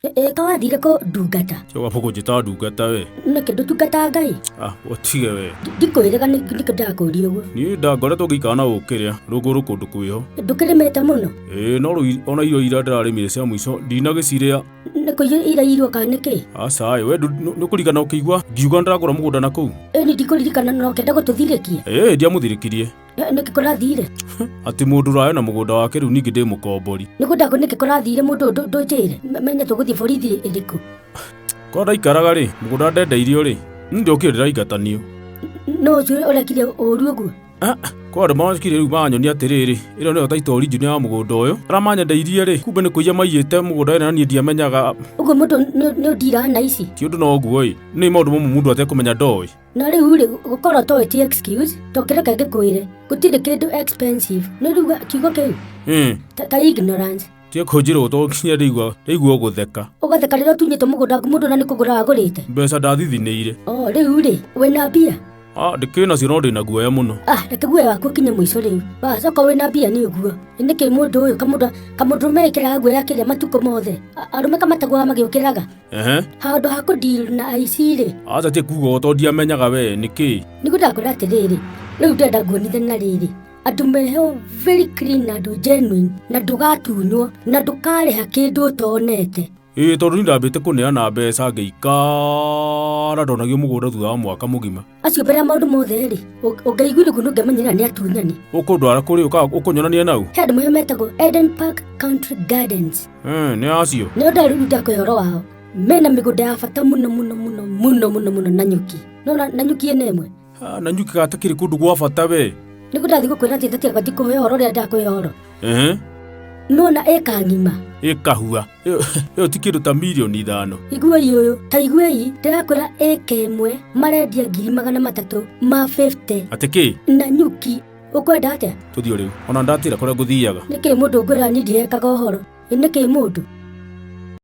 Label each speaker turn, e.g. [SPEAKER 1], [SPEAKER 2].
[SPEAKER 1] Ĩka wathire kũ ndungata.
[SPEAKER 2] Tiga kũnjĩta ndungata we.
[SPEAKER 1] Nĩkĩ ndũtungataga Ngai?
[SPEAKER 2] Ah, ũtige we.
[SPEAKER 1] Ndikwĩrĩga nĩkĩ ndakũria ũguo.
[SPEAKER 2] Niĩ ndangoretwo ngĩikara na ũkĩrĩa rũgũrũ kũndũ kwĩho.
[SPEAKER 1] Ndũkĩrĩmĩte mũno?
[SPEAKER 2] Ĩĩ no rĩu ona irio iria ndĩrarĩmire cia mũico ndinagĩcirĩa.
[SPEAKER 1] Nĩ kũiya iraiyirwo kana nĩkĩ?
[SPEAKER 2] Aca ĩ, we nĩũkũririkana ũkĩigua ngiuga nĩndĩragũra mũgũnda na kũu?
[SPEAKER 1] Ĩni ndikũririkana no kenda gũtũthirĩkia.
[SPEAKER 2] Ĩĩ ndiamũthirĩkirie.
[SPEAKER 1] Nĩkĩ kũrathire?
[SPEAKER 2] Atĩ mũndũ ũraya na mũgũnda wake rĩu ningĩ ndĩ mũkombori.
[SPEAKER 1] Nĩguo ndakũ nĩkĩ kũrathire mũndũ ndũnjĩre menye tũgũthiĩ borithi ĩrĩkũ.
[SPEAKER 2] Korwo ndaikaraga rĩ, mũgũnda ndendeirio rĩ, niĩ ndokire ndĩraingatanio.
[SPEAKER 1] No ũcio ũrekire ũru ũguo?
[SPEAKER 2] Ah, kwa andũ marakire rĩu maranyonia atĩrĩrĩ, ĩno nĩyo title original ya mũgũnda ũyũ. Arĩa manyendeirie rĩ, kumbe nĩ kũiya maiyĩte mũgũnda ũyũ na niĩ ndiamenyaga.
[SPEAKER 1] Ũguo mũndũ nĩ ũndiraga na ici?
[SPEAKER 2] Ti ũndũ no ũguo ĩ, nĩ maũndũ mamwe mũndũ atekũmenya ndoĩ.
[SPEAKER 1] Na rĩu rĩ, gũkorwo toĩ ti excuse, tokĩreke ngĩkwĩre, gũtirĩ kĩndũ expensive. Nĩ ũraigua kiugo kĩu? Ta ignorance.
[SPEAKER 2] Tiga kũnjĩra ũũ tondũ nginya ndaigua ndaigua gũtheka.
[SPEAKER 1] Ũgatheka rĩrĩa ũtunyĩtwo mũgũnda waku mũndũ na nĩ kũgũra wagũrĩte.
[SPEAKER 2] Mbeca ndathithinĩire.
[SPEAKER 1] Oh, rĩu rĩ, wĩna mbia?
[SPEAKER 2] Ah, ndĩkĩrĩ nacio no ndĩna guoya mũno.
[SPEAKER 1] Ah, reke guoya waku ũkinye mũico rĩu. Bas, okorwo wĩna mbia nĩ ũguo. Nĩkĩ mũndũ ũyũ kamũndũ kamũndũrũme ekĩraga guoya kĩrĩa matukũ mothe? Arũme kamatagwaga magĩũkĩraga.
[SPEAKER 2] Ehe.
[SPEAKER 1] Handũ ha kũ deal na aici rĩ.
[SPEAKER 2] Aca tie kuga ũguo tondũ ndiamenyaga we nĩkĩ.
[SPEAKER 1] Nĩguo ndakwĩra atĩrĩrĩ, rĩu ndĩrenda nguonithie na rĩrĩ, andũ meho very clean na andũ genuine na ndũgatunywo na ndũkarĩha kĩndũ ũtonete.
[SPEAKER 2] Ĩĩ tondũ niĩ ndambĩte kũneana mbeca ngĩikara ndonagio mũgũnda thutha wa mwaka mũgima.
[SPEAKER 1] Acio mbere ya maũndũ mothe rĩ, ũngĩaiguire ũguo nĩũngĩamenyire nĩ atunyani.
[SPEAKER 2] Ũkũndwara kũrĩ ũkũnyonania nau?
[SPEAKER 1] He andũ meho metagwo Eden Park Country Gardens.
[SPEAKER 2] Eh, nĩ acio.
[SPEAKER 1] Nĩo ndarĩu ndakũhe ũhoro wao. Mena mĩgũnda ya bata mũno mũno mũno mũno mũno mũno Nanyuki. Nĩwona Nanyuki ĩno ĩmwe?
[SPEAKER 2] Ah, Nanyuki gatakĩrĩ kũndũ gwa bata we.
[SPEAKER 1] Nĩguo ndathiĩ gũkwĩra atĩ ndatiga ndikũhe ũhoro ũrĩa ndakũhe ũhoro.
[SPEAKER 2] Ehe.
[SPEAKER 1] Nĩwona ĩka ng'ima.
[SPEAKER 2] Ĩkahua. Ĩyo ti kĩndũ ta mirioni 5.
[SPEAKER 1] Iguai ũyũ, ta iguai, ndĩrakwĩra ĩka ĩmwe marendia 350,000.
[SPEAKER 2] Atĩ kĩ?
[SPEAKER 1] Nanyuki. Ũkwenda atĩa?
[SPEAKER 2] Tũthiĩ o rĩu. Ona ndatĩra kũrĩa ngũthiaga.
[SPEAKER 1] Nĩkĩ mũndũ ngwĩra niĩ ndirekaga ũhoro? Ĩ nĩkĩ mũndũ?